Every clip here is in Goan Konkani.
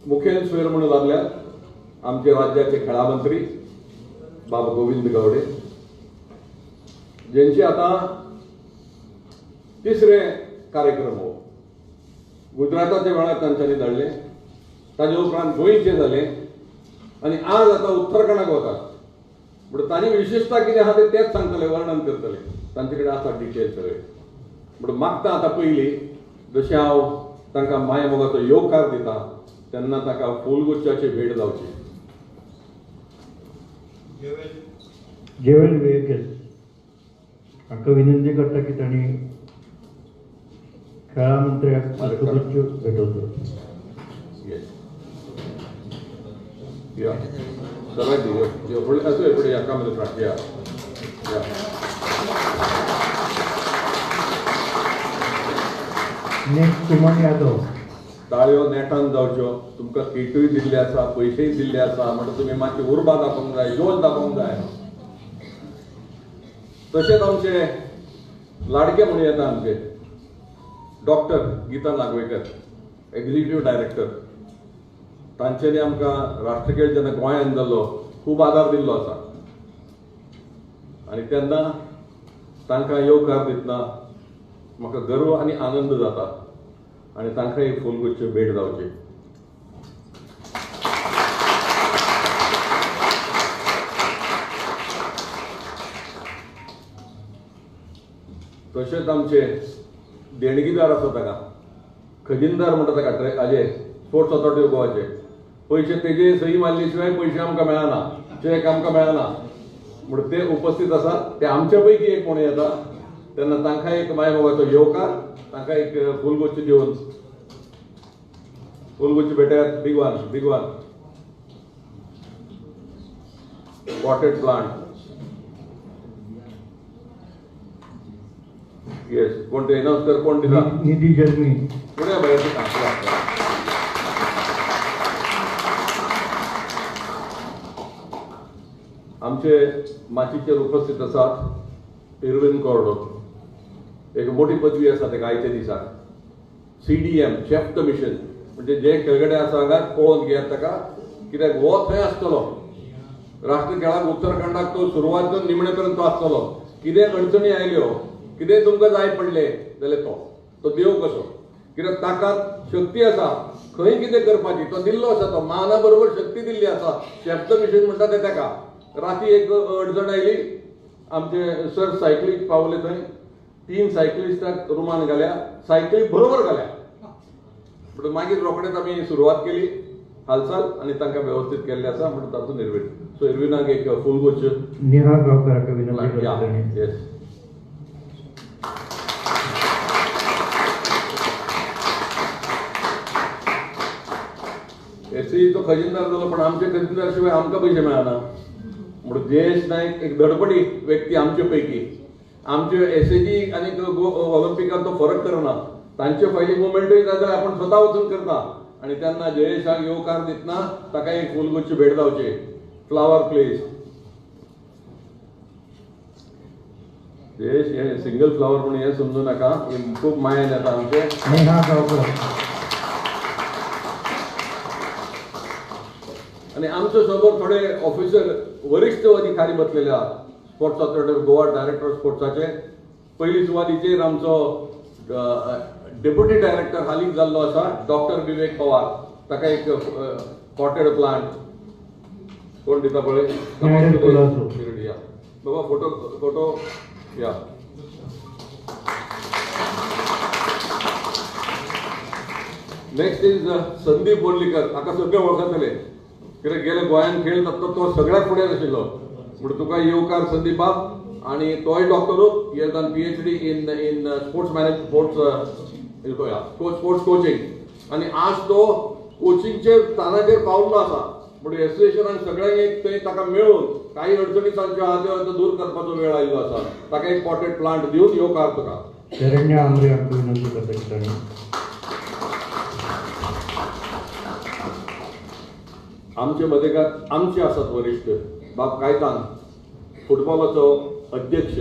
मुखेल सोयर म्हणून लागल्यात आमचे राज्याचे खेळा मंत्री बाब गोविंद गावडे, जेंचे आतां तिसरे कार्यक्रम हो गुजराताच्या वेळार तांच्यांनी धाडले, ताजे उपरांत गोंयचे जाले आनी आज आतां उत्तराखंडाक वतात. म्हणून ताजी विशेषता कितें आहा ते तेच सांगतले, वर्णन करतले, तांचे कडेन आसा डिटेल सगळे. म्हणून मागता आतां पयलीं जशें हांव तांकां माया मोगाचो येवकार दिता तेन्ना ताका फुलगुच्छाची भेट जावची. जेवेल वेगेस हांकां विनंती करता की तांणी खेळा मंत्र्याक पुष्पगुच्छ भेटवचो. या सगळ्यांक यो फुडले असो फुडें या कम फ्रंट या या. नेक्स्ट सुमन यादव. ताळयो नेटान जावच्यो. तुमकां किटूय दिल्ले आसा, पयशेय दिल्ले आसा, म्हणटा तुमी मातशी उर्बा दाखोवंक जाय, जोश दाखोवंक जाय. तशेंच आमचे लाडके म्हणूं येता आमचे doctor Gita Nagwekar, executive director, तांच्यांनी आमकां राष्ट्रखेळ जेन्ना गोंयांत जाल्लो खूब आदार दिल्लो आसा आनी तेन्ना तांकां येवकार दितना म्हाका गर्व आनी आनंद जाता आनी तांकां एक फुलगुच्छ भेट जावची. तशेंच आमचे देणगीदार आसा ताका खजिनदार म्हणटा ताका हाजे स्पोर्ट्स ऑथॉरिटी ऑफ गोवाचे पयशे तेजे सही मारले शिवाय पयशे आमकां मेळना, चॅक आमकां मेळना. म्हणून ते उपस्थित आसात, ते आमचे पैकी एक कोण येता तेन्ना तांकां एक मायमोगाचो येवकार, तांकां एक फुलगुच्छ दिवन फुलगुच्छ भेटयात. Big one, big one potted plant. Yes, कोण ते अनाउन्स कर, कोण दिता? निधी जल्मी. पुण्या भायर. आमचे माचीचेर उपस्थित आसात इरवीन कॉर्डो, एक मोठी पदवी आसा ताका आयच्या दिसाक, CDM chef commission, म्हणजे जे खेळगडे आसा हांगा पळोवन घेयात ताका, कित्याक हो थंय आसतलो राष्ट्रीय खेळाक उत्तराखंडाक तो सुरवात निमणे पर्यंत तो आसतलो. कितें अडचणी आयल्यो, कितें तुमकां जाय पडलें जाल्यार तो तो देव कसो, कित्याक ताका शक्ती आसा खंय कितें करपाची, तो दिल्लो आसा, तो माना बरोबर शक्ती दिल्ली आसा. शेफ कमिशन म्हणटा तें ताका. राती एक अडचण आयली, आमचे सर सायकलीक पावले थंय, 3 सायकलिस्टाक रुमान घाल्या, सायकली बरोबर घाल्या. म्हणून मागीर रोखडेच आमी सुरवात केली हालचाल आनी तांकां वेवस्थीत केल्लें आसा. म्हणून तातूंत इरवीन, सो इरविनाक एक फुलगुच्छ. नेहा गांवकर हाका विनंती करता. येस. एससीचो खजिनदार जालो, पण आमचे खजिनदार शिवाय आमकां पयशे मेळना. म्हणून जयेश नायक एक धडपडी व्यक्ती आमचे पैकी, आमचे एसएजी आनी ऑलिम्पिकान तो फरक करना, तांचे फायली मुवमेंटूय जाल्यार आपण स्वता वचून करता. आनी तेन्ना जयेशाक येवकार दितना ताका एक फुलगुच्छ भेट जावची, फ्लावर प्लीज. जयेश हे सिंगल फ्लावर म्हणून हे समजू नाका, हे खूब मायेन येता आमचे. नेहा गांवकर. आनी आमचे सोबत थोडे ऑफिसर वरिश्ठ अधिकारी बसलेले आहात sports authority of Goa, director स्पोर्ट्साचे. पयली सुवातीचेर आमचो डेप्युटी डायरेक्टर हालींच जाल्लो आसा डॉक्टर विवेक पवार, ताका एक पॉटेड प्लांट कोण दिता पळय बाबा, फोटो फोटो या. नेक्स्ट is Sandeep Worlikar, हाका सगळे वळखतले कित्याक गेले गोंयांत खेळ जाता तो सगळ्यात फुडें आशिल्लो. म्हणून तुका येवकार संदीप बाब. आनी तोय डॉक्टरूच, he has done PhD in sports manage sports sports coaching, आनी आज तो कोचिंगचे स्थानाचेर पावल्लो आसा. म्हणून एसोसिएशनान सगळ्यांक एक थंय ताका मेळून काही अडचणी तांच्यो आहा त्यो दूर करपाचो वेळ आयिल्लो आसा. ताका एक पॉटेड प्लांट दिवन येवकार तुका. शरण्य आमरे हांकां विनंती करता की तांणी आमचे मदेकात आमचे आसात वरिश्ठ बाब कायतान, फुटबॉलाचो अध्यक्ष,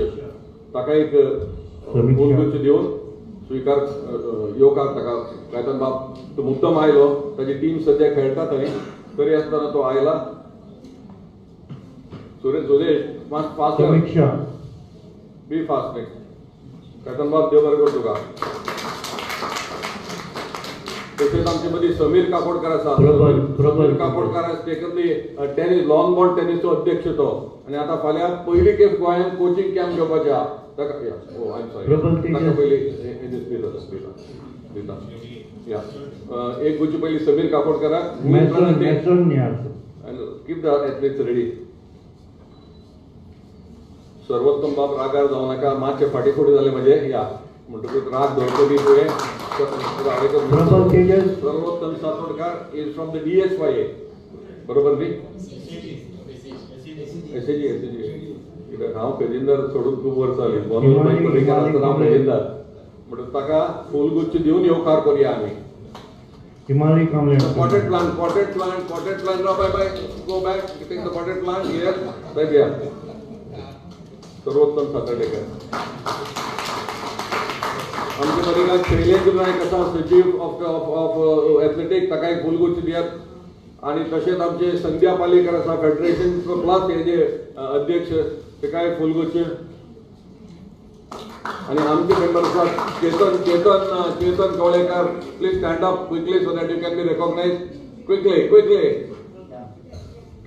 ताका एक फुलगुच्छ दिवन स्वीकार येवकार ताका. कायतान बाब तो मुद्दम आयलो, ताजी टीम सद्या खेळटा थंय, तरी आसतना तो आयला. सुरेश सुदेश मात फास्ट, बी फास्ट न्ही. केतन बाब देव बरें करूं तुका. तशेंच आमचे मदीं समीर काकोडकर आसा. Sameer Kakodkar has taken the tennis lawn ball टेनिसचो अध्यक्ष तो, आनी आतां फाल्यां पयली खेप गोंयांत कोचिंग कॅम्प घेवपाचें आहा ताका. ओ I am sorry, ताका पयली दिता दिता या एक गुची पयली Sameer काकोडकराक. Keep the athletes ready. Sarvottam बाब रागार जावं नाका, मातशें फाटीं फुडें जालें म्हणजे या म्हणटकूच राग धरतो बी तुवें. Sarvottam Satodkar is from the DSYA, बरोबर न्ही? SAG SAG. कित्याक हांव फेजिंदार सोडून खूब वर्सां जालीं, मनोहर पर्रीकार आसतना हांव फेजिंदार, म्हणटकच ताका फुलगुच्छ दिवन येवकार करुया आमी. Himali Kamble. Potted plant, potted plant, potted plant. Bye bye, go back, take the potted plant here. साहेब या सर्वोत्तम सातर्डेकर. आमचे मदीं कांय शैलेंद्र नायक आसा, सचीव ऑफ ऑफ एथलेटीक, ताका एक फुलगुच्छ दियात. आनी तशेंच आमचे संध्या पालेकर आसा, फेडरेशन प्लस हे जे अध्यक्ष, ताका एक फुलगुच्छ. आनी आमचे मेंबर आसात Chetan Chetan Chetan Kavlekar, please stand up quickly so that you can be recognise quickly quickly.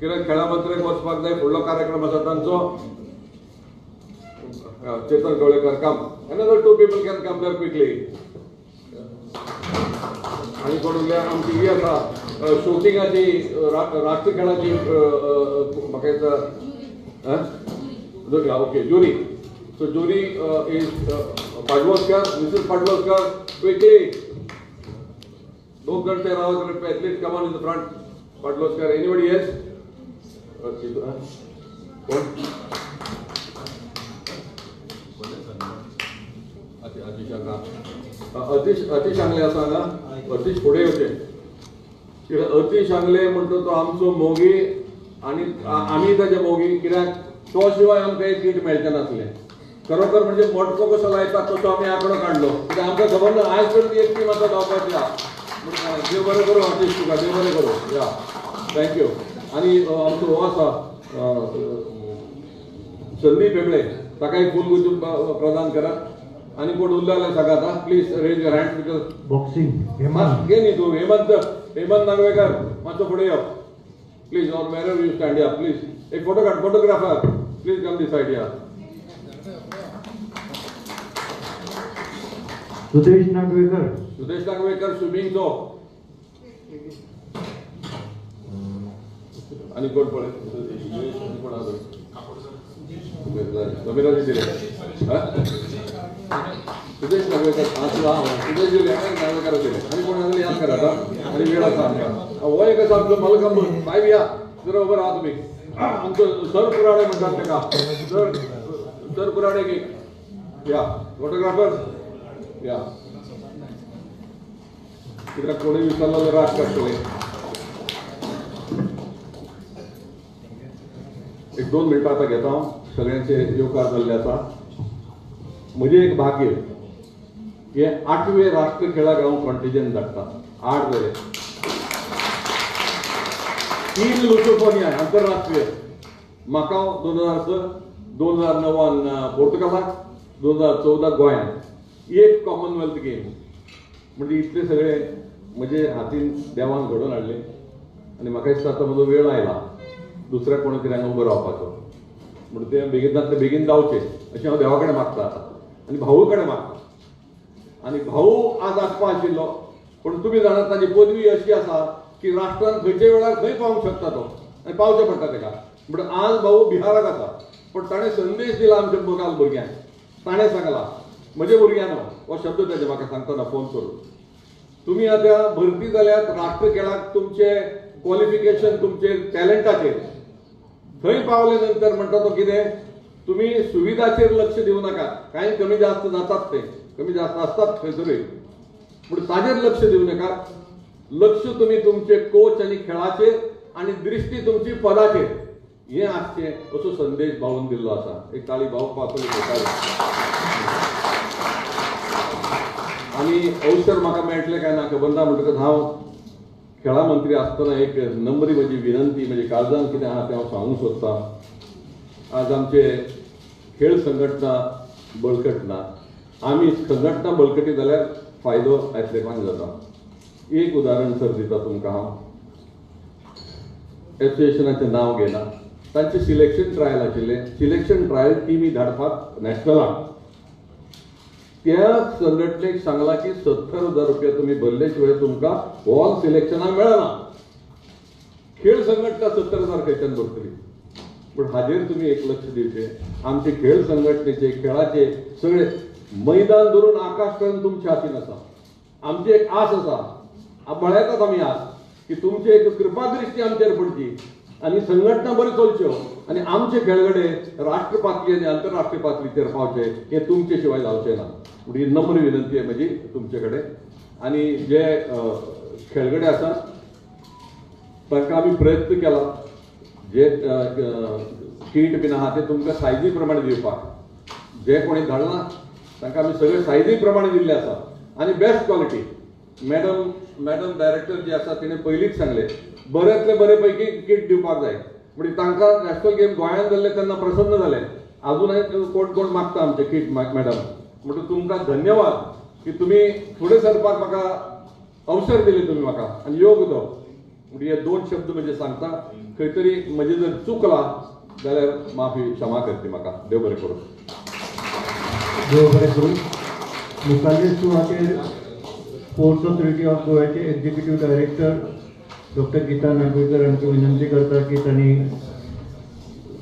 कित्याक खेळा मंत्र्याक वचपाक जाय, फुडलो कार्यक्रम आसा तांचो. Chetan Kavlekar come, another two people can come there quickly. आनी कोण उरल्या आमची ही आसा शूटिंगाची राष्ट्रीय खेळाची म्हाका दिसता okay jury. So jury is Padloskar, Mrs Padloskar, quickly. दोन घंटे रावत athlete come on in the front. Padloskar, anybody else? कोण? अतिश अतिश आंगले आसा हांगा. अतिश फुडें येवचें कित्याक अतिश आंगले म्हणटा तो आमचो मोगी आनी आमी ताजे मोगी, कित्याक तो शिवाय आमकां एक किट मेळचें नासलें. खरोखर म्हणजे मटको कसो लायता तसो आमी आंकडो काडलो, कित्याक आमकां खबर ना आयज पर्यंत एक टीम आतां धांवपाची आहा. म्हणून देव बरें करूं अतिश तुका, देव बरें करूं. या thank you. आनी आमचो हो आसा संदीप हेगडे, ताका एक फुलगुच्छ प्रदान करात. आनी कोण उरला जाल्यार सांगा आतां, please raise your hand because boxing Hemant घे न्ही तूं. हेमंत हेमंत नागवेकर मातसो फुडें यो please, or wherever you stand. या प्लीज एक फोटो काड, photographer please come this side. या सुदेश नागवेकर, सुदेश नागवेकर स्विमिंगचो. आनी कोण पळय कोण आसा समीराजी दिले. सुदेश नागवेकर सुदेश दिले, नागवेकर दिले. आनी कोण आसले याद करा आतां, आनी वेळ आसा आमकां. हो एक आसा आमचो मलकंब साहेब, या जरा उबो राहा तुमी. आमचो सर कुराडे म्हणटात ताका, सर सर कुराडे एक या फोटोग्राफर या. कित्याक कोणूय विसरलो जाल्यार राग काडटले. एक दोन मिनटां आतां घेता हांव, सगळ्यांचे येवकार जाल्ले आसा. म्हजें एक भाग्य हे आठवे राष्ट्रीय खेळाक हांव कॉन्टिजन धाडटा. 8 जाले, 3 लुसोफोनिया आंतरराष्ट्रीय, माकाव 2006, 2009 पोर्तुगालाक, 2014 गोंयांत, एक कॉमनवेल्थ गेम. म्हणजे इतले सगळे म्हजे हातीन देवान घडोवन हाडले आनी म्हाका दिसता आतां म्हजो वेळ आयला दुसऱ्या कोणा तरी हांगा उबो रावपाचो. म्हणून तें बेगीनातलें बेगीन जावचें अशें हांव देवा कडेन मागता आतां आनी भाऊ कडेन मागता. आनी भाऊ आज आसपा आशिल्लो, पूण तुमी जाणात ताजी पदवी अशी आसा की राष्ट्रान खंयच्या वेळार खंय पावूंक शकता तो, आनी पावचें पडटा ताका. म्हणटा आज भाऊ बिहाराक आसा, पूण ताणें संदेश दिला आमच्या काल भुरग्यांक. ताणें सांगला म्हजे भुरग्यांनो, हो शब्द ताजे म्हाका सांगतना फोन करून, तुमी आतां भरती जाल्यात राष्ट्र खेळाक, तुमचे क्वॉलिफिकेशन तुमचे टॅलंटाचेर, थंय पावले नंतर म्हणटा तो कितें, तुमी सुविधाचेर लक्ष दिवं नाका, कांय कमी जास्त जातात ते, कमी जास्त आसतात खंयसरूय, पूण ताजेर लक्ष दिवं नाका. लक्ष तुमी तुमचे कोच आनी खेळाचेर आनी दृश्टी तुमची पदाचेर, हें आसचें असो संदेश भाऊन दिल्लो आसा. एक ताळी भाऊ पावतली. आनी अवसर म्हाका मेळटलें काय ना खबर ना, म्हणटकच हांव खेळा मंत्री आसतना एक नंबरी म्हजी विनंती, म्हजी काळजान कितें आहा तें हांव सांगूंक सोदतां. आज आमचे खेळ संघटना बळकट ना, आमी संघटना बळकटी जाल्यार फायदो एथलेटांक जाता. एक उदाहरण सर दिता तुमकां हांव, एसोसिएशनाचें नांव घेना, तांचें सिलेक्शन ट्रायल आशिल्लें. सिलेक्शन ट्रायल टिमी धाडपाक नॅशनलाक, त्या संघटनेक सांगलां की 70,000 रुपया तुमी भरले शिवाय तुमकां ऑल सिलेक्शनाक मेळना. खेळ संघटना 70,000 खंयच्यान भरतली? पूण हाजेर तुमी एक लक्ष दिवचें, आमचे खेळ संघटनेचे खेळाचे सगळे मैदान धरून आकाश पर्यंत तुमच्या हातीन आसा. आमची एक आस आसा, बळयतात आमी आस की तुमची एक कृपादृष्टी आमचेर पडची आनी संघटना बऱ्यो चलच्यो आनी आमचे खेळगडे राष्ट्र पातळी आनी आंतरराष्ट्रीय पातळीचेर पावचे, हें तुमचे शिवाय जावचें ना. म्हणून ही नम्र विनंती आहे म्हजी तुमचे कडेन. आनी जे खेळगडे आसा तांकां आमी प्रयत्न केला जे किट बीन आहा ते तुमकां सायजी प्रमाणे दिवपाक, जे कोणी धाडलां तांकां आमी सगळे सायजी प्रमाणे दिल्ले आसा आनी बेस्ट क्वॉलिटी. मॅडम डायरेक्टर जी आसा तिणें पयलींच सांगलें बऱ्यांतले बरे पैकी किट दिवपाक जाय. म्हणजे तांकां नॅशनल गेम गोंयांत जाल्ले तेन्ना प्रसन्न जाले, आजूनय कोण कोण मागता आमचे किट मॅडम. म्हणटकच तुमकां धन्यवाद की तुमी फुडें सरपाक म्हाका अवसर दिले तुमी म्हाका आनी योग तो. म्हणजे हे दोन शब्द म्हणजे सांगता, खंय तरी म्हजें जर चुकलां जाल्यार माफी क्षमा करची म्हाका. देव बरें करूं. देव बरें करूं. मुखाल्ले सुवातेर स्पोर्ट्स ऑथॉरिटी ऑफ गोव्याचे executive director doctor Geeta Nagvekar हांकां विनंती करता की तांणी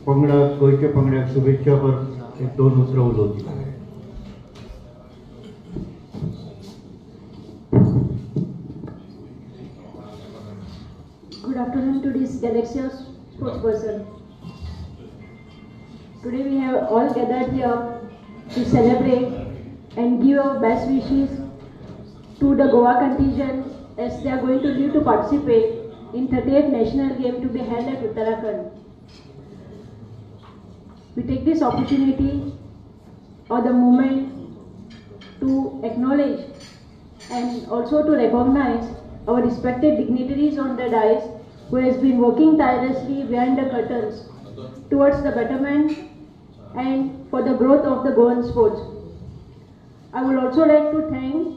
पंगडाक, गोंयच्या पंगडाक शुभेच्छा पर एक दोन उतरां उलोवची. Good afternoon to this galaxy of sports person. Today we have all gathered here to celebrate and give our best wishes to the Goa contingent as they are going to leave to participate in 38th National Game to be held at Uttarakhand. We take this opportunity or the moment to acknowledge and also to recognize our respected dignitaries on the dais who has been working tirelessly behind the curtains towards the betterment and for the growth of the Goan sports. I would also like to thank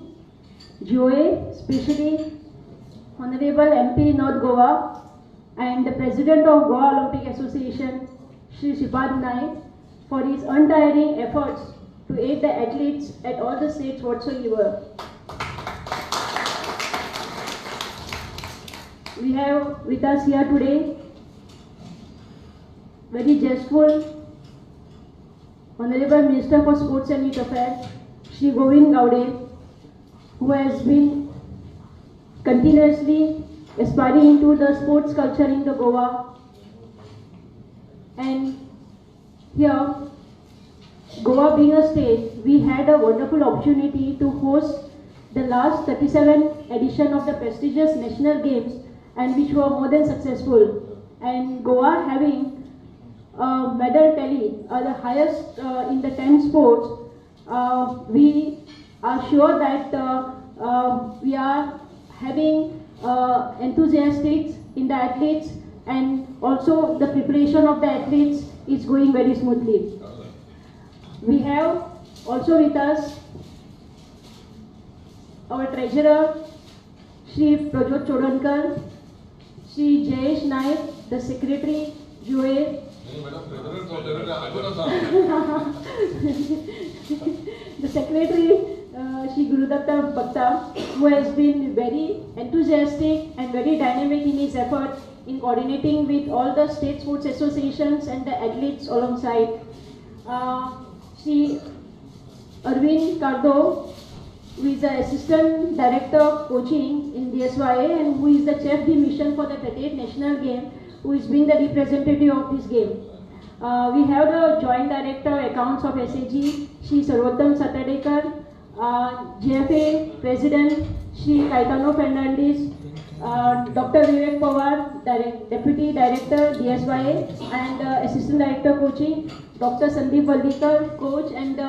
GOA, especially Honorable MP North Goa and the President of Goa Olympic Association, Shri Shripad Naik, for his untiring efforts to aid the athletes at all the states whatsoever. We have with us here today very zestful Honorable Minister for Sports and Youth Affairs, Shri Govind Gaude, who has been continuously aspiring into the sports culture in the Goa. And here, Goa being a state, we had a wonderful opportunity to host the last 37th edition of the prestigious National Games, and which were more than successful. And Goa having a medal tally, the highest in the 10 sports, we are sure that we are having enthusiastics in the athletes, and also the preparation of the athletes is going very smoothly. We have also with us our treasurer, Shri Prajot Chodankar, Shri Jayesh Naik, the secretary, GOA. The secretary, Shri Gurudatta Bhakta, who has been very enthusiastic and very dynamic in his effort in coordinating with all the state sports associations and the athletes alongside. Shri Arvind Cardo, who is the Assistant Director of Coaching in DSYA and who is the Chef de Mission for the 38th National Game, who is being the representative of this game. We have the Joint Director Accounts of SAG, Shri Sarvottam Satadekar, GFA President, Shri Caetano Fernandez, Dr. Vivek Pawar, Deputy Director DSYA and Assistant Director Coaching, Dr. Sandeep Valdikar, Coach and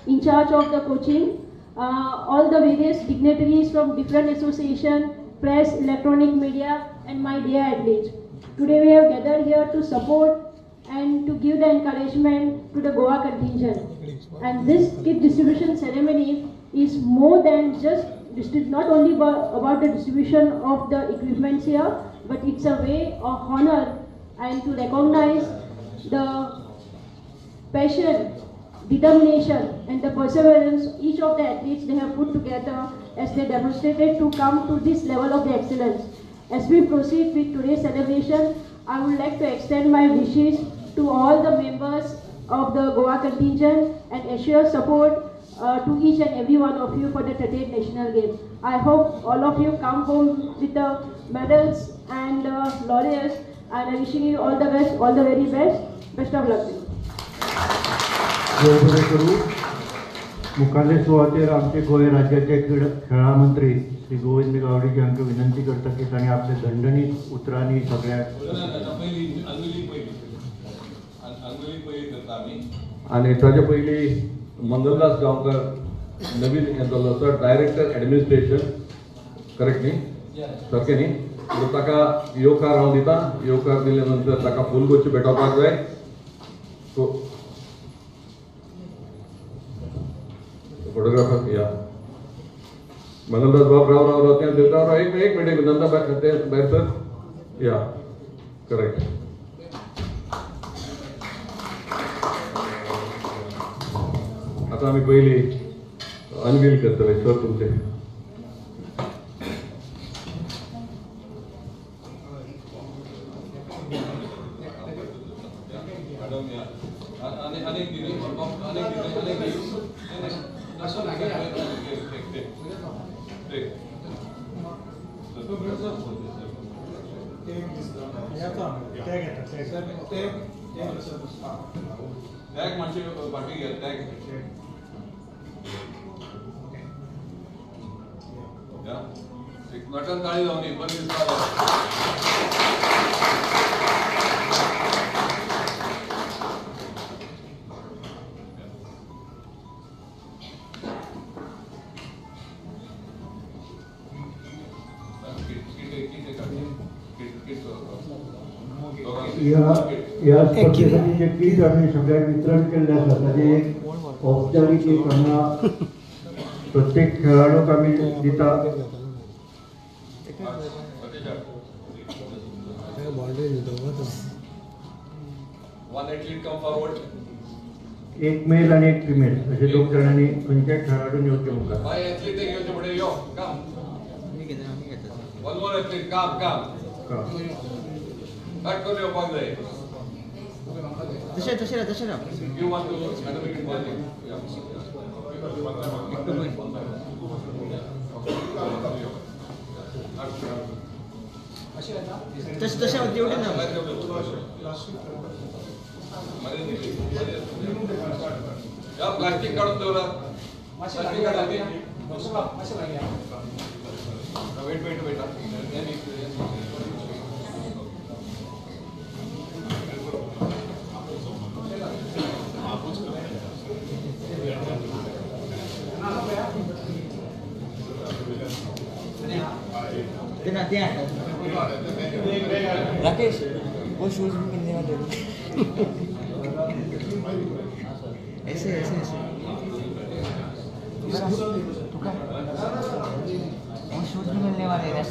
in charge of the coaching, all the various dignitaries from different associations, press, electronic media, and my dear athletes. Today we have gathered here to support and to give the encouragement to the Goa contingent. And this kit distribution ceremony is more than just not only about the distribution of the equipments here, but it's a way of honor and to recognize the passion, determination and the perseverance each of the athletes they have put together as they demonstrated to come to this level of the excellence. As we proceed with today's celebration, I would like to extend my wishes to all the members of the Goa contingent and assure support to each and every one of you for the 38th National Games. I hope all of you come home with the medals and laurels, and I'm wishing you all the best, all the very best. Best of luck to you. देव बरें करूं. मुखारले सुवातेर आमचे गोंय राज्याचे खेळां मंत्री श्री गोविंद गावडे हांकां विनंती करता की तांणी आपल्या दंडणीत उतरांनी सगळ्यांक आनी ताजे पयलीं मंगलदास गांवकर नवीन हें जाल्लो आसा, डायरेक्टर ॲडमिनिस्ट्रेशन, करेक्ट न्ही? सारकें न्ही? ताका येवकार हांव दिता. येवकार दिले नंतर ताका फुलगुच्छ भेटोवपाक जाय. सो फोटोग्राफर या मंगलदास बाब राव राव राव तें राव राव एक मिनट नंदा भायर सर या करेक्ट. आतां आमी पयलीं अनवील करतले सर तुमचे. नटन ताळी जावनी बरी दिसता. ह्या स्पर्धेसाठी जे किट आमी सगळ्यांक वितरण केल्लें आसा ताजें एक औपचारीक एक हांगा प्रत्येक खेळाडूक आमी दिता. एक मेल आनी एक फिमेल अशे दोग जाणांनी खंयच्याय खेळाडून येवचे मुखार. प्लास्टिक काढून दवरा. Wait wait wait. Rakesh वो शूज भी मिलने वाले ऐसे ऐसे ऐसे वो शूज भी मिलने वाले हैं.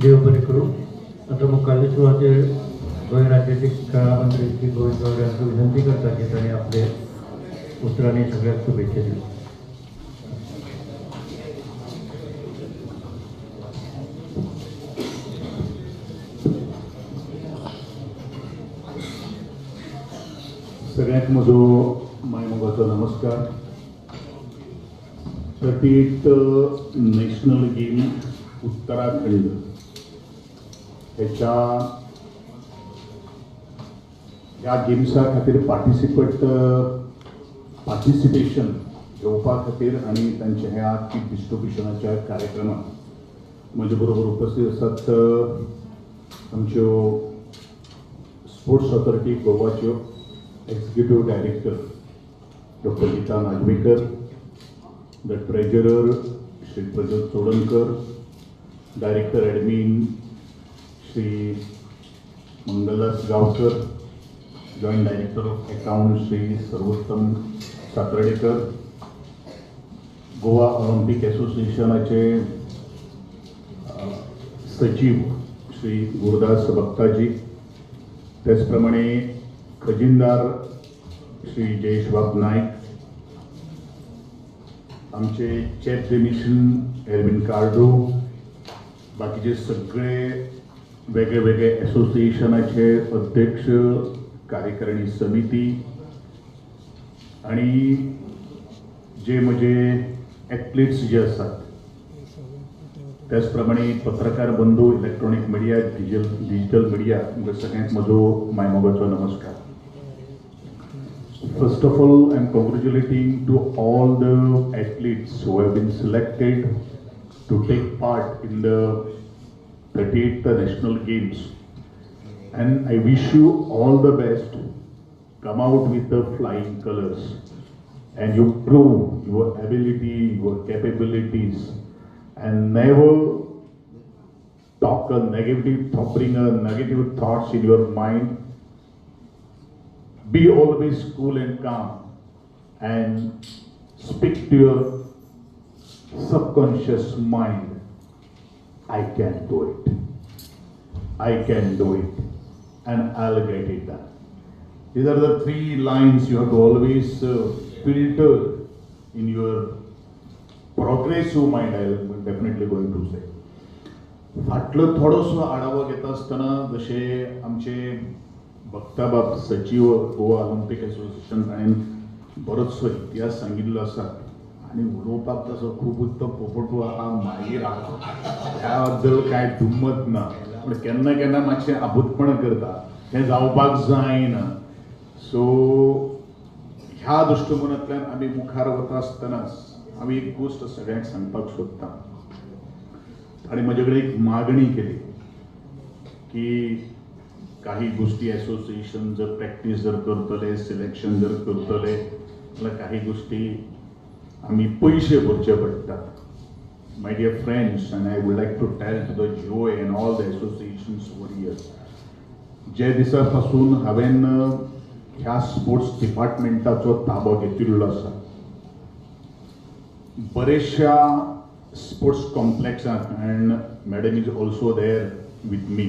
देव बरें करूं. आतां मुखारले सुवातेर गोंय राज्याचे खेळां मंत्री श्री गोविंद गावडे हांकां विनंती करता की तांणी आपले उतरांनी सगळ्यांक शुभेच्छा दिल्यो. सगळ्यांक म्हजो मायमोगाचो नमस्कार. 38th national game Uttarakhand ह्याच्या ह्या गेम्सा खातीर पार्टिसिपेशन घेवपा खातीर आनी तांच्या ह्या किट डिस्ट्रिब्युशनाच्या कार्यक्रमात म्हजे बरोबर उपस्थित आसात आमच्यो स्पोर्ट्स ऑथॉरिटी गोवाच्यो executive director doctor Gita Nagvekar, the treasurer Shri Prajyot Chodankar, director admin Shri Mangaldas Gaonkar, joint director of account Shri Sarvottam Satradekar, Goa Olympic असोसिएशनाचे सचिव श्री गुरुदास भक्ताजी, त्याचप्रमाणे खजिनदार श्री जयेशबाब नाईक, आमचे चीफ दे मिशन एरविन कार्डो, बाकीचे सगळे वेगळे वेगळे असोसिएशनाचे अध्यक्ष, कार्यकारिणी समिती आणि जे म्हजे एथलीट्स जे आसात, त्याचप्रमाणे पत्रकार बंधू, इलेक्ट्रॉनिक मिडिया, डिजिटल मिडिया, तुमकां सगळ्यांक म्हजो मायमोगाचो नमस्कार. First of all, I am congratulating to all the athletes who have been selected to take part in the 38th National Games. And I wish you all the best. Come out with the flying colors and you prove your ability, your capabilities, and never talk a negative, bring a negative thoughts in your mind. Be always cool and calm and speak to your subconscious mind, I can do it. I can do it and I'll get it done. These are the three lines you have to always filter in your progressive mind, I am definitely going to say. फाटलो थोडोसो आढावो घेता आसतना जशें आमचे भक्ताबाब सचिव गोवा ऑलिम्पिक एसोसिएशन ताणें बरोचसो इतिहास सांगिल्लो आसा आनी उलोवपाक तसो खुबूच तो पोपटू आहा, मागीर आहा, ह्या बद्दल कांय दुमत ना, पूण केन्ना केन्ना मातशें आबूतपण करता, हें जावपाक जायना. सो ह्या दृश्टिकोनांतल्यान आमी मुखार वता आसतनाच हांव एक गोश्ट सगळ्यांक सांगपाक सोदता आनी म्हजे कडेन एक मागणी केली की काही गोष्टी असोसिएशन जर प्रॅक्टीस जर करतले, सिलेक्शन जर करतले जाल्यार काही गोष्टी आमी पयशे भरचे पडटात. My dear friends, and I would like to tell to the GOA and all the associations over here, जे दिसा पासून हांवें ह्या स्पोर्ट्स डिपार्टमेंटाचो ताबो घेतिल्लो आसा, बरेचशा स्पोर्ट्स कॉम्प्लेक्सांत, and madam is also there with me,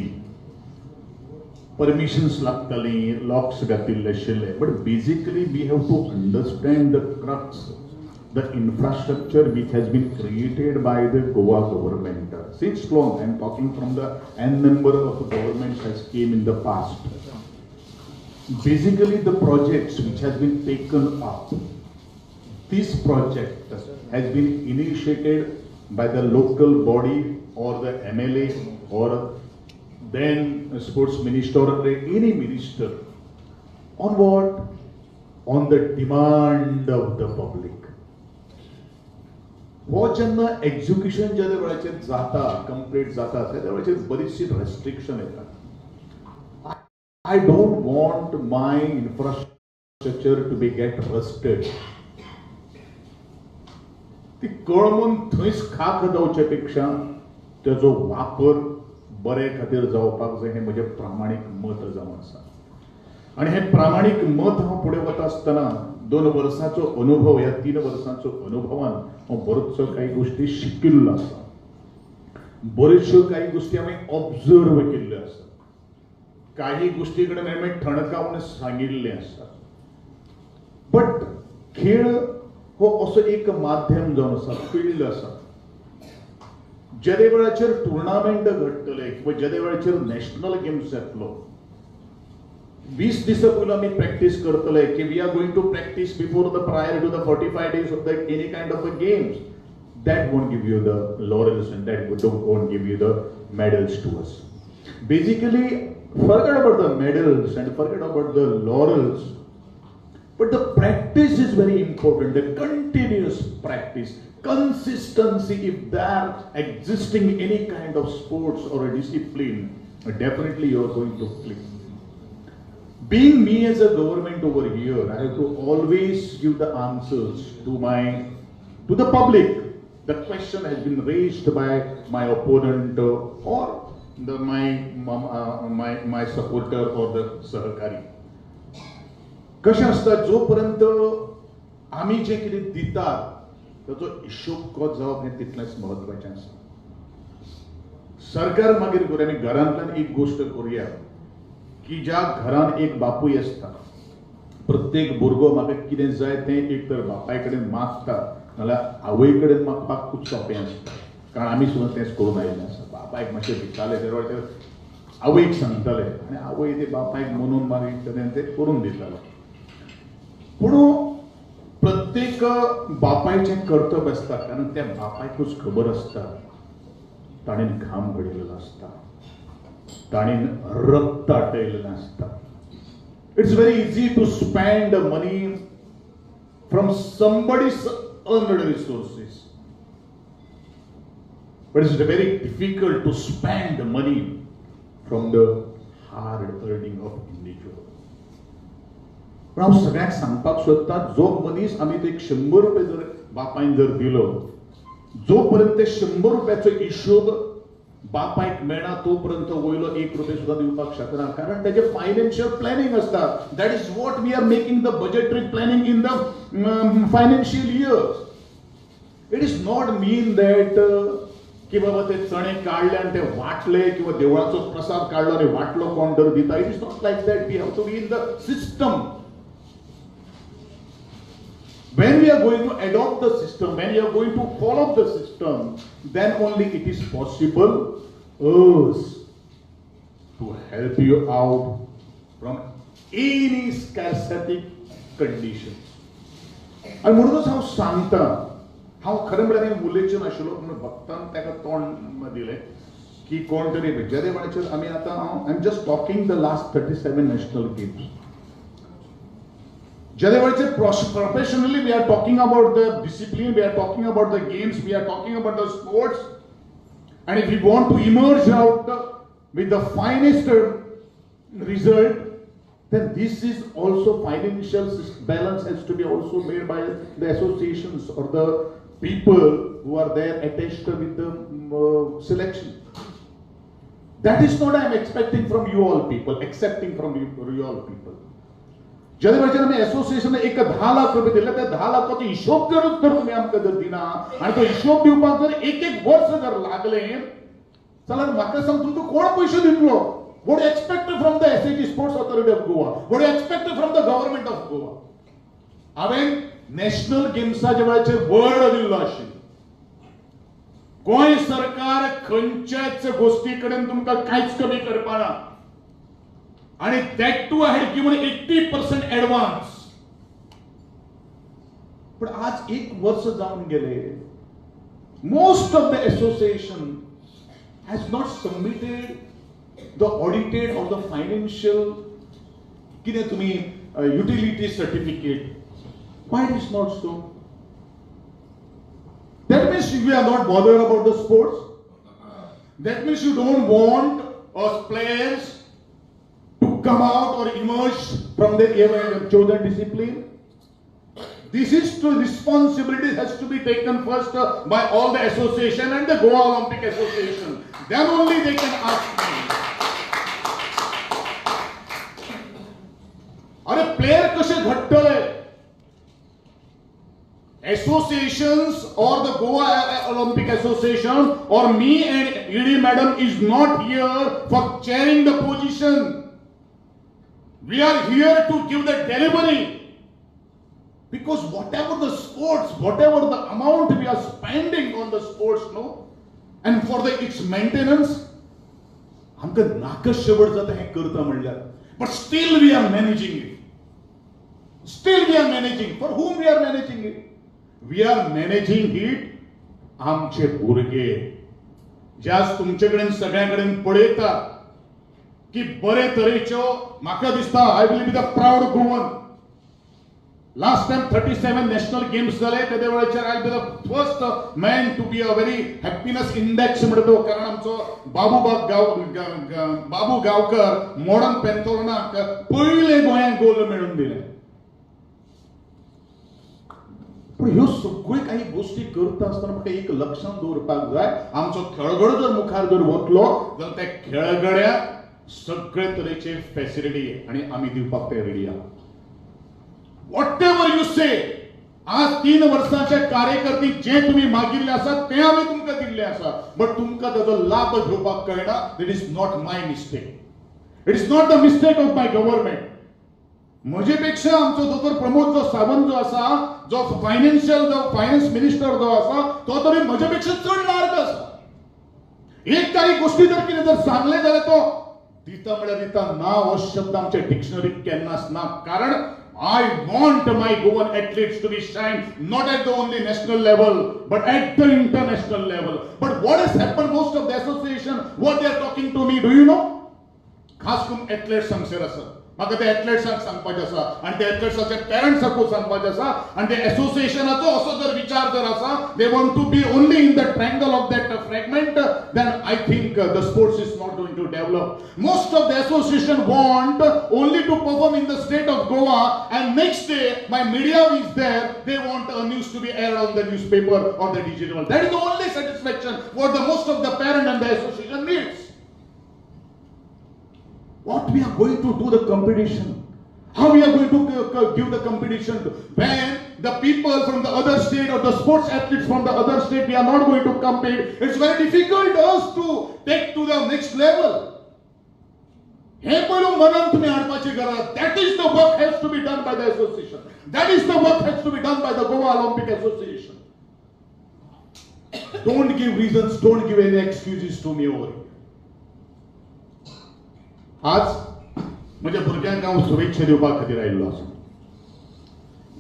permissions लागताली, लॉक्स घातिल्ले आशिल्ले, but basically we have to understand the crux, the infrastructure which has been created by the Goa government. Since long, I am talking from the n number of governments has came in the past. Basically the projects which has been taken up, this project has been initiated by the local body or the MLA or then sports minister or any minister. On what? On the demand of the public. हो जेन्ना एक्झिक्युशन ज्या वेळाचेर जाता, कंप्लीट जाता, त्या वेळाचेर बरीचशी रेस्ट्रिक्शन येतात. I don't want my infrastructure to be get rusted. ती कळमून थंयच खाक जावचे पेक्षा तेजो वापर बरे खातीर जावपाक जाय, हें म्हजें प्रामाणीक मत जावन आसा. आनी हें प्रामाणीक मत हांव फुडें वता आसतना 2 वर्सांचो अनुभव, ह्या 3 वर्सांचो अनुभवान हांव बरोचसो कांय गोश्टी शिकिल्लो आसा, बऱ्योचश्यो कांय गोश्टी हांवें ऑब्जर्व केल्ल्यो आसा, काही गोश्टी कडेन हांवें ठणकावन सांगिल्लें आसा. बट खेळ हो असो एक माध्यम जावन आसा, फिल्ड आसा, जेदे वेळाचेर टुर्नामेंट घडटले किंवा जेदे वेळाचेर नॅशनल गेम्स जातलो, 20 दिसां पयलू आमी प्रॅक्टीस करतले की we are going to practice before the prior to the 45 days of the any kind of the games, that won't give you the laurels and that won't give you the medals to us. Basically, forget about the medals and forget about the laurels, but the practice is very important, the continuous practice, consistency. If there existing any kind of sports or a discipline, definitely you are going to click. Being me as a government over here, I have to always give the answers to the public. The question has been raised by my opponent or the my supporter or the सहकारी. कशें आसता, जोपर्यंत आमी जें कितें दितात ताचो हिशोब कसो जावप हें तितलेंच म्हत्वाचें आसा. सरकार मागीर करूया, आमी घरांतल्यान एक गोश्ट करुया की ज्या घरान एक बापूय आसता, प्रत्येक भुरगो म्हाका कितें जाय तें एक तर बापाय कडेन मागता नाल्यार आवय कडेन मागपाक खूब सोंपें आसता, कारण आमी सुद्दां तेंच करून आयिल्लें आसा. बापायक मातशें भिताले ते आवयक सांगताले आनी आवय ते बापायक म्हणून मागीर तें करून दिताले. पूण प्रत्येक बापायचें कर्तव्य आसता, कारण त्या बापायकूच खबर आसता ताणें घाम घडयलेलो आसता, ताणें रक्त आटयलेलें आसता. It's very easy to spend money from somebody's earned resources, but it's very difficult to spend money from the hard earning of individual. पण हांव सगळ्यांक सांगपाक सोदता, जो मनीस आमी ते 100 रुपये जर बापायन जर दिलो, जो पर्यंत ते 100 रुपयाचो हिशोब बापायक मेळना तो पर्यंत वयलो 1 रुपये सुद्दां दिवपाक शकना, कारण तेजें फायनान्शियल प्लॅनिंग आसता. That is what we are making the budgetary planning in the financial years. It is not mean that की बाबा ते चणे काडले आनी ते वांटले किंवा देवळाचो प्रसाद काडलो आनी वांटलो कोण तर दिता. It is not like that. We have to be in the system. When we are going to adopt the system, when we are going to follow the system, then only it is possible us to help you out from any scarcity conditions. आनी म्हणूनच हांव सांगता, हांव खरें म्हळ्यार हें उलोवचें नाशिल्लो, पूण भक्तान ताका तोंड दिलें की कोण तरी जेदे वेळाचेर आमी आतां हांव I am just talking the last 37 national games. जेदे वेळाचेर professionally we are talking about the discipline, we are talking about the games, we are talking about the sports, and if you want to emerge out with the finest result, then this is also financial balance has to be also made by the associations or the people who are there attached with the selection. That is not I am expecting from you all people, accepting from you all people. जेदे वेळाचेर आमी एसोसिएशन एक 10 लाख रुपये दिले, त्या 10 लाखाचो हिशोब जरूच जर तुमी आमकां जर दिना आनी तो हिशोब दिवपाक जर एक एक वर्स जर लागलें जाल्यार म्हाका सांग तुमकां कोण पयशे दितलो? What do you expect from the SAG, Sports Authority of Goa? What do you expect from the government of Goa? हांवें नॅशनल गेम्साच्या वेळाचेर वर्ड दिल्लो आशिल्लो, गोंय सरकार खंयच्याच गोश्टी कडेन तुमकां कांयच कमी करपाना, आनी that too I had given 80% advance. पण आज 1 वर्स जावन गेले, most of the association has not submitted the audited or the financial कितें तुमी utility certificate. Why it is not so? That means you are not bothered about the sports. That means you don't want us players to come out or emerge from the chosen discipline. This is to responsibility has to be taken first by all the association and the Goa Olympic Association. Then only they can ask me. अरे प्लेयर कशे घडटले? Associations or the Goa Olympic Association or me and ED madam is not here for chairing the position. We are here to give the delivery. Because whatever the sports, whatever the amount we are spending on the sports, no, and for the its maintenance, आमकां नाका शेवट जाता हें करता म्हणल्यार. But still we are managing it. Still we are managing. For whom we are managing it? We are managing it आमचे भुरगे जे आज तुमचे कडेन सगळ्यां कडेन पळयतात की बरे तरेच्यो. म्हाका दिसता I will be the proud Goan. Last time 37 national games जाले तेदे वेळाचेर I be the first man to be a very happiness index म्हणटा तो, कारण आमचो बाबू गांवकर मॉडर्न पेंथोलनाक पयले गोंयांक गोल्ड मेळून दिलें. पूण ह्यो सगळ्यो काही गोश्टी करता आसतना म्हाका एक लक्षांत दवरपाक जाय, आमचो खेळगडो जर मुखार जर वतलो जाल्यार त्या खेळगड्याक सगळे तरेचे फॅसिलिटी आनी आमी दिवपाक ते रेडी आहा. What ever you से, आज 3 वर्सांचे कार्यकर्ते जे तुमी मागिल्ले आसा ते आमी तुमकां दिल्ले आसा, बट तुमकां ताजो लाभ घेवपाक कळना. It is not my mistake, it is not the mistake of my government. म्हजे पेक्षा आमचो दोतोर प्रमोद जो सावंत जो आसा, जो फायनान्शियल जो फायनान्स मिनिस्टर जो आसा, तो तरी म्हजे पेक्षा चड लार्ग आसा. एक काही गोष्टी जर कितें जर सांगलें जाल्यार तो दिता म्हळ्यार दिता ना, हो शब्द आमच्या डिक्शनरीत केन्नाच ना. कारण I want my Goan athletes to be shine not at the only national level but at the international level. But what has happened, most of the association what they are talking to me, do you know? खास करून एथलेट्स हांगसर आसा, म्हाका त्या एथलेट्सांक सांगपाचें आसा आनी त्या एथलेट्साच्या पेरंट्साकूय सांगपाचें आसा आनी त्या एसोसिएशनाचो असो जर विचार जर आसा, they want to be only in the triangle of that fragment, then I think the sports is not going to develop. Most of the association want only to perform in the state of Goa, and next day my media is there, they want a news to be aired on the newspaper or the digital. That is the only satisfaction what the most of the parent and the association needs. What we are going to do the competition? How we are going to give the competition? When the people from the other state or the sports athletes from the other state, we are not going to compete. It's very difficult us to take to the next level. हे पयलू मनान तुमी हाडपाची गरज. That is the work has to be done by the association. That is the work has to be done by the Goa Olympic Association. Don't give reasons, don't give any excuses to me over here. आज म्हज्या भुरग्यांक हांव शुभेच्छा दिवपा खातीर आयिल्लो आसा.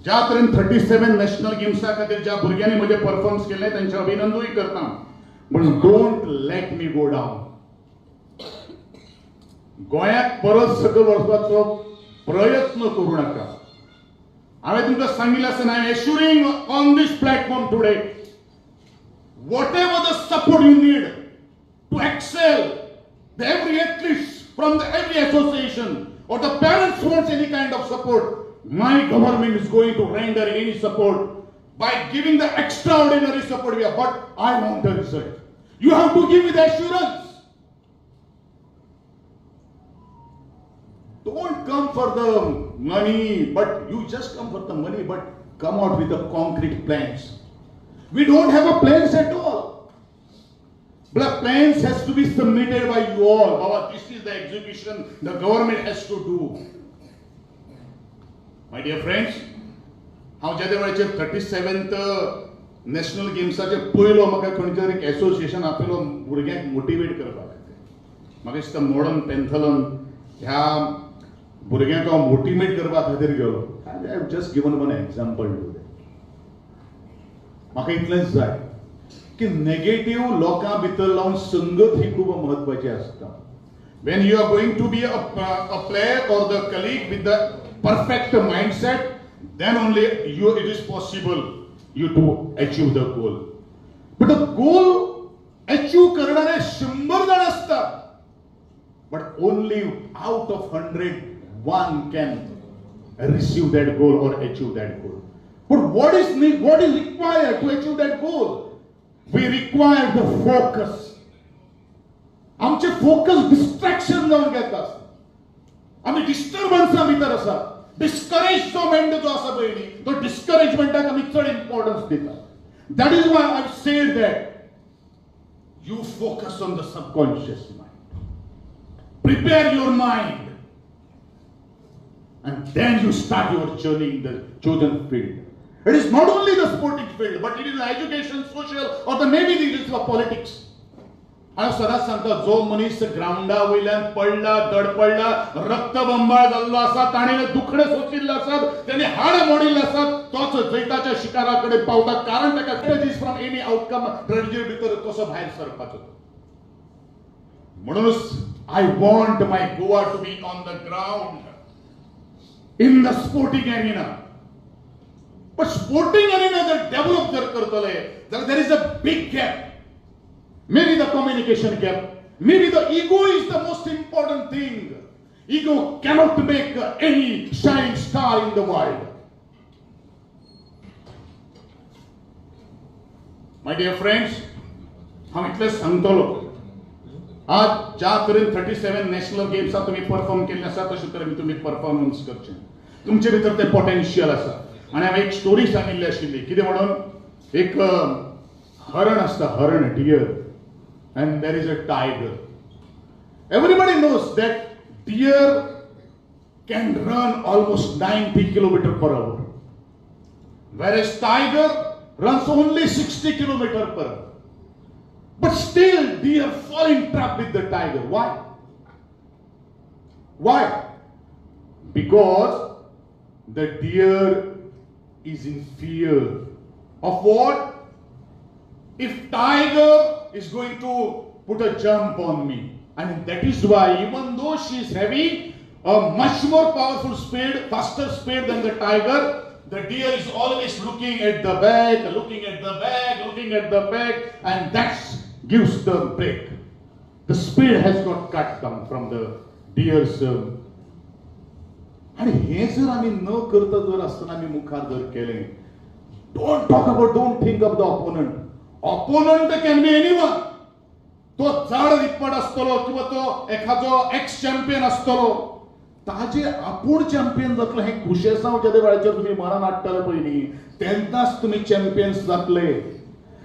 ज्या तरेन 37 नॅशनल गेम्सा खातीर ज्या भुरग्यांनी म्हजें परफॉर्मन्स केलें तांचें अभिनंदनूय करता, पूण don't let me go down. गोंयाक परत सकयल वचपाचो प्रयत्न करूं नाका. हांवें तुमकां सांगिल्लें आसतना, I am assuring on this platform today, whatever the support you need to excel the every athlete from the every association or the parents wants any kind of support, my government is going to render any support by giving the extraordinary support we have. But I want a result. You have to give me the assurance. Don't come for the money, but you just come for the money, but come out with the concrete plans. We don't have a plans at all. But plans has to be submitted by you all. Baba, this is the execution the government has to do. My dear friends, हांव जेदे वेळाचेर 37th national गेम्साचे पयलो म्हाका खंयच्या तरी एसोसिएशन आपलो भुरग्यांक मोटिवेट करपाक खातीर, म्हाका दिसता मॉडर्न पेंथलन ह्या भुरग्यांक हांव मोटिवेट करपा खातीर गेलो. I have just given one example to them. म्हाका इतलेंच जाय की नेगेटीव लोकां भितर लावन संगत ही खूब म्हत्वाची आसता. When you are going to be a player or the colleague with the perfect mindset, then only you it is possible you to achieve the goal. But the goal achieve करणारे 100 जण असतात, but only out of 100 one can receive that goal or achieve that goal. But what is required to achieve that goal? We require the focus. आमचे फोकस डिस्ट्रॅक्शन जावन घेता, आमी डिस्टर्बन्सा भितर आसा. डिस्करेज जो मेंड जो आसा पळय न्ही, तो डिस्करेजमेंटाक आमी चड इम्पॉर्टन्स दिता. That is why I said that you focus on the subconscious mind, prepare your mind, and then you start your journey in the chosen field. It is not only the sporting field, but it is the education, social, or the maybe it is the politics. हांव सदांच सांगता, जो मनीस ग्रावंडा वयल्यान पडला, दडपडला, रक्तबंबाळ जाल्लो आसा, ताणें दुखणें सोंशिल्लें आसत, ताणें हाड मोडिल्लें आसत, तोच जैताच्या शिकारा कडेन पावता. कारण ताका strategies from any outcome tragedy भितर कसो भायर सरपाचो. म्हणूनच I want my Goa to be on the ground in the sporting arena. But sporting arena जर डेव्हलप जर करतले जाल्यार there is a big gap. Maybe the communication gap, maybe the ego is the most important thing. Ego cannot make any shining star in the world. My dear friends, हांव इतलेंच सांगतलो, आज ज्या तरेन 37 नॅशनल गेम्साक तुमी परफॉर्म केल्ले आसा तशे तरेन तुमी परफॉर्मन्स करचें. तुमचे भितर तें पोटेन्शियल आसा. आनी हांवें एक स्टोरी सांगिल्ली आशिल्ली, कितें म्हणून, एक हरण आसता, हरण, deer, and there is a tiger. Everybody knows that deer can run almost 90 kilometer per hour, whereas tiger runs only 60 kilometer per hour. But still deer fall in trap with the tiger. Why? Why? Because the deer is in fear of what? If tiger is going to put a jump on me. And that is why even though she is having a much more powerful speed, faster speed than the tiger, the deer is always looking at the back, looking at the back, looking at the back, and that gives the break. The speed has got cut down from the deer's. आणि हे जर आमी न करता जर आसतना आमी मुखार जर केलें, don't talk about, don't think of the opponent. Opponent can be anyone. तो जाड रिप्पट आसतलो किंवा तो एखादो एक्स चॅम्पियन आसतलो, ताजे आपूण चॅम्पियन जातलो हें खुशेसांव जेदे वेळाचेर तुमी मनान हाडटले पयलीं, तेन्नाच तुमी चॅम्पियन्स जातले.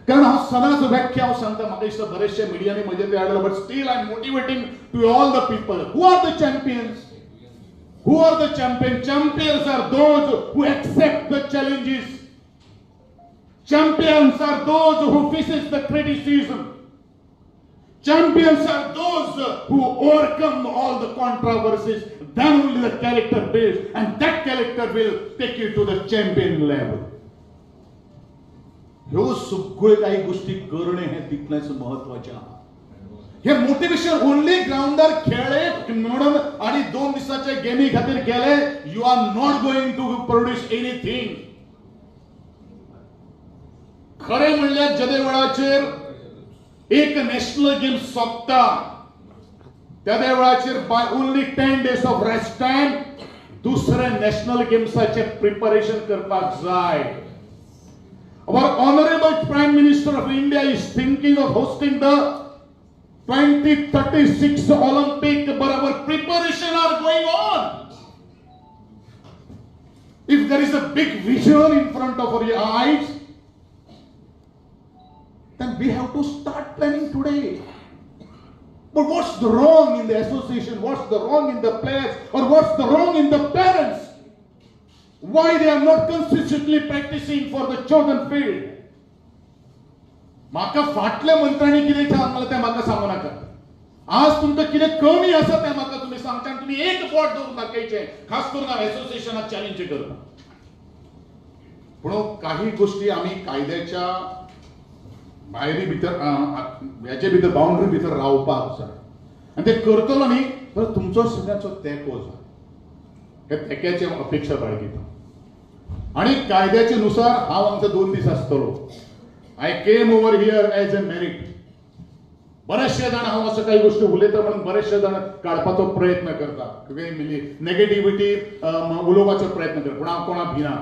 कारण हांव सदांच व्याख्या हांव सांगता, म्हाका दिसता बरेचशे मिडियांनी म्हजेर ते हाडले, but still I am motivating to all the people. Who are the champions? Who are the champions? Champions are those who accept the challenges. Champions are those who faces the criticism. Champions are those who overcome all the controversies. Then only the character builds, and that character will take you to the champion level. ह्यो सगळ्यो काही गोष्टी करणे हे तितलेंच म्हत्वाचें आहा. हे मोटिवेशन ओनली ग्रावंडार खेळ्ळे म्हणून आणि 2 दिसाचे गेमी खातीर गेले, you are not going to produce anything. खरें म्हणल्यार जेदे वेळाचेर एक नॅशनल गेम सोंपता त्या वेळाचेर by only 10 days of rest time दुसरे नॅशनल गेम्साचे प्रिपरेशन करपाक जाय. Our Honorable Prime Minister of India is thinking of hosting the 2036 Olympic, but our preparation are going on. If there is a big vision in front of our eyes, then we have to start planning today. But what's the wrong in the association? What's the wrong in the players? Or what's the wrong in the parents? Why they are not consistently practicing for the chosen field? म्हाका फाटल्या मंत्र्यांनी कितें सांगलें तें म्हाका सांगू नाका. आज तुमकां कितें कमी आसा तें म्हाका तुमी सांगचे आनी तुमी एक बोट दवरून दाखयचें. खास करून हांव एसोसिएशनाक चॅलेंज करता. पूण काही गोष्टी आमी कायद्याच्या भायरी भितर, हेचे भितर, बाउंड्री भितर रावपाक जाय. आनी ते करतलो न्ही जाल्यार तुमचो सगळ्यांचो तेंको जाय. हे तेंक्याची अपेक्षा बाळगिता. आनी कायद्याचे नुसार हांव हांगसर 2 दीस आसतलो. I came over here as a merit. बरेचशे जाण हांव असो काही गोष्टी उलयता म्हणून बरेचशे जाण काडपाचो प्रयत्न करता, नेगेटिविटी उलोवपाचो प्रयत्न करता, पूण हांव कोणाक भिना.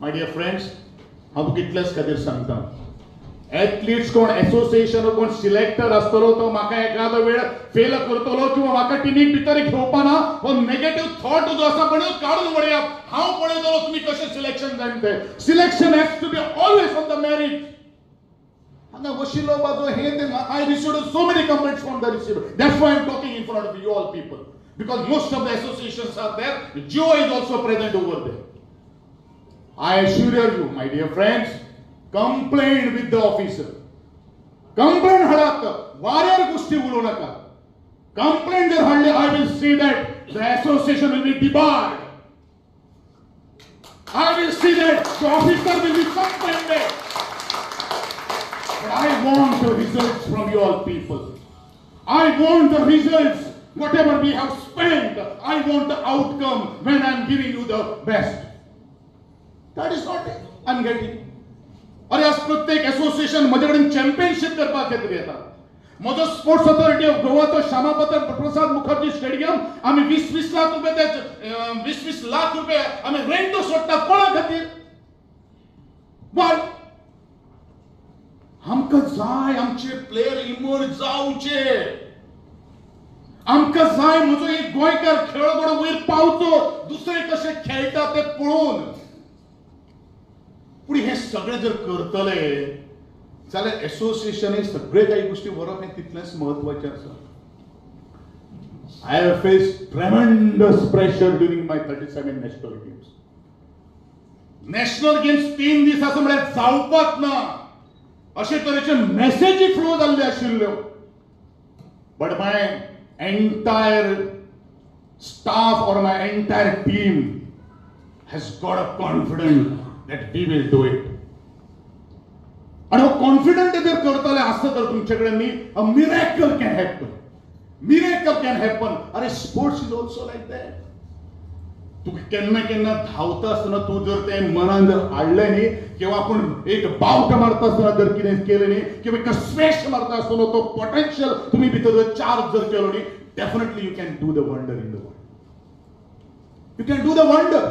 My dear friends, हांव तुका इतलेच खातीर सांगता, एथलीट्स कोण एसोसिएशन कोण सिलेक्टर आसतलो तो म्हाका एखादो वेळ फेल करतलो किंवा म्हाका टिमीक भितर घेवपा ना, हो नेगेटीव थॉट जो आसा पळय काडून उडयात. हांव पळयतलो तुमी कशें सिलेक्शन जाय तें. Selection has to be always on the merit. हांगा वशिलो बाजू हे ते I received so many complaints from the receiver. That's why I am talking in front of you all people, because most of the associations are there. Jio is also present over there. I assure you my dear friends, Complain with the officer. Complain हाडात, वाऱ्यार गोष्टी उलोवं नाका. कंप्लेन जर हाडली, I will see that the association will be debarred. I will see that the officer will be suspended. But I want the results from you all people. I want the results. Whatever we have spent, I want the outcome when I am giving you the best. That is not I am getting. अरे आज प्रत्येक असोसिएशन म्हजे कडेन चॅम्पियनशीप करपाक खातीर येता. म्हजो स्पोर्ट्स ऑथॉरिटी ऑफ गोवाचो श्यामा प्रसाद मुखर्जी स्टेडियम आमी 20-20 लाख रुपये, 20-20 लाख रुपये आमी रेंट सोडटा. कोणा खातीर? वाय? आमकां जाय आमचे प्लेयर इमर्ज जावचे. आमकां जाय म्हजो एक गोंयकार खेळगडो वयर पावचो, दुसरे कशे खेळटा ते पळोवन. पूण हें सगळें जर करतले जाल्यार एसोसिएशन हे सगळे काही गोष्टी व्हरप हें तितलेंच म्हत्वाचें आसा. I have faced tremendous pressure during my 37 national games. National games 3 दीस आसा म्हळ्यार जावपाक ना अशे तरेचे मॅसेजी फ्लो जाल्ले आशिल्ल्यो. But my entire staff or my entire team has got a confidence that we will do it. आणि हो कॉन्फिडंट जर करतले आसत तर तुमचे कडेन न्ही, a miracle can happen. Miracle can happen. अरे sports is also like that. तूं केन्ना केन्ना धांवता आसतना तूं जर तें मनान जर हाडलें न्ही, किंवा आपूण एक बावट मारता आसतना जर कितें केलें न्ही, किंवा एक स्मॅश मारता आसतना तो पोटेन्शियल तुमी भितर जर चार्ज जर केलो न्ही, definitely you can do the wonder in the world. You can do the wonder.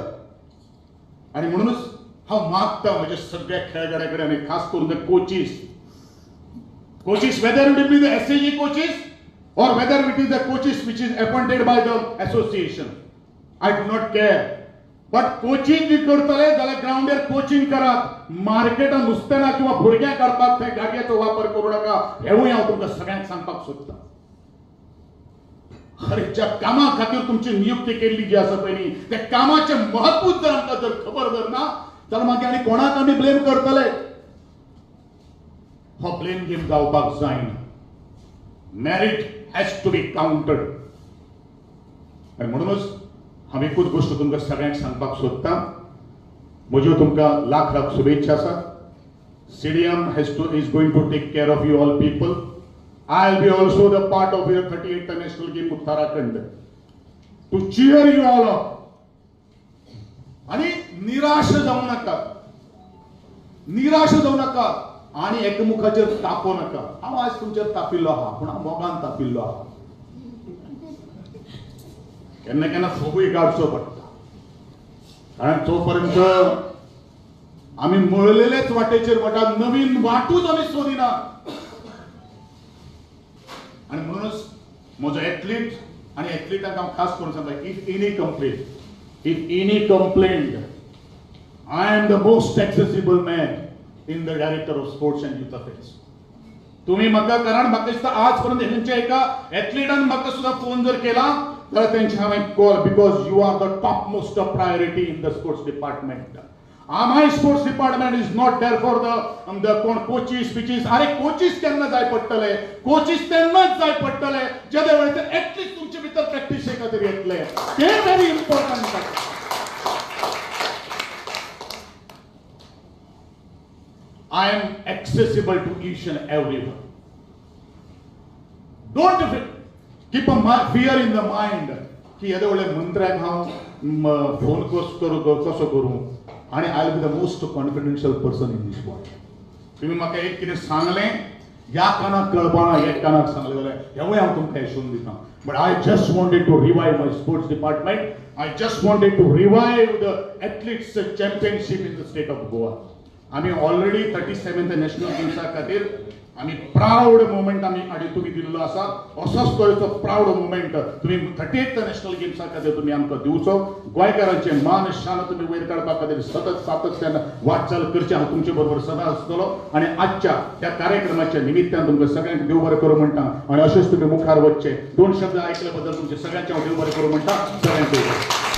आनी म्हणूनच हांव मागता म्हज्या सगळ्या खेळगड्या कडेन आनी खास करून the coaches, coaches whether it be the SAG coaches or whether it is the coaches which is appointed by the association, I do not care. But coaching जी करतले जाल्यार ग्रावंडार कोचिंग करात. मार्केटान नुस्तें ना किंवा भुरग्यांक काडपाक थंय गाडयेचो वापर करूं नाका. हेवूय हांव तुमकां सगळ्यांक सांगपाक सोदतां. अरे ज्या कामा खातीर तुमची नियुक्ती केल्ली जी आसा पळय न्ही, त्या कामाचें म्हत्वूच जर आमकां जर खबर जर ना जाल्यार मागीर आनी कोणाक आमी ब्लेम करतले? हो ब्लेम गेम जावपाक जायना. Merit has to be counted. आनी म्हणूनच हांव एकूच गोश्ट तुमकां सगळ्यांक सांगपाक सोदतां. म्हज्यो तुमकां लाख लाख शुभेच्छा आसा. CDM is going to take care of you all people. I will be also the part of your 38th national game Uttarakhand to cheer you all up. आनी निराश जावं नाका, निराश जावं नाका आनी एकमुखाचेर तापोवं नाका. हांव आज तुमचेर तापिल्लो आहा, पूण हांव मोगान तापिल्लो आहा. केन्ना केन्ना फोगूय काडचो पडटा, कारण तो पर्यंत आमी मळलेलेच वाटेचेर वटा, नवीन वाटूच आमी सोदिना. आनी म्हणूनच म्हजो एथलीट आनी एथलिटांक हांव खास करून सांगता, if any complaint, if any complaint, I am the most accessible man in the director of sports and youth affairs. तुम्ही म्हाका, कारण म्हाका दिसता आज पर्यंत हेंच्या एका एथलिटान म्हाका सुद्दां फोन जर केला जाल्यार तेंचे हांवें call, because you are the top most priority in the sports department. My sports department is not there for the कोण कोचीस पिचीस. अरे कोचीस केन्ना जाय पडटले? कोचीस तेन्नाच जाय पडटले जेदे वेळार एटलिस्ट तुमचे भितर प्रॅक्टिसे खातीर येतले. ते very important. I am accessible to each and everyone. Don't keep a fear in the mind की येदे व्हडले मंत्र्याक हांव फोन कसो करूं, आनी I will be the most confidential person in this world. तुमी म्हाका एक कितें सांगलें, ह्या कानाक कळपाना, एक कानाक सांगलें जाल्यार हेवूय हांव तुमकां हेशोवन दिता. But I just wanted to revive my sports department. I just wanted to revive the athletes championship in the state of Goa. आमी ऑलरेडी 37th national गेम्सा खातीर आमी प्रावड मुवमेंट आमी आनी तुमी दिल्लो आसा. असोच तरेचो प्रावड मुवमेंट तुमी 38th national गेम्सा खातीर तुमी आमकां दिवचो. गोंयकारांचे मान शान तुमी वयर काडपा खातीर सतत सातत्यान वाटचाल करची. हांव तुमचे बरोबर सदां आसतलो आनी आजच्या ह्या कार्यक्रमाच्या निमित्तान तुमकां सगळ्यांक देव बरें करूं म्हणटा आनी अशेंच तुमी मुखार वचचे. 2 शब्द आयकल्या बद्दल तुमचे सगळ्यांचे हांव देव बरें करूं म्हणटा. सगळ्यांक देव बरें.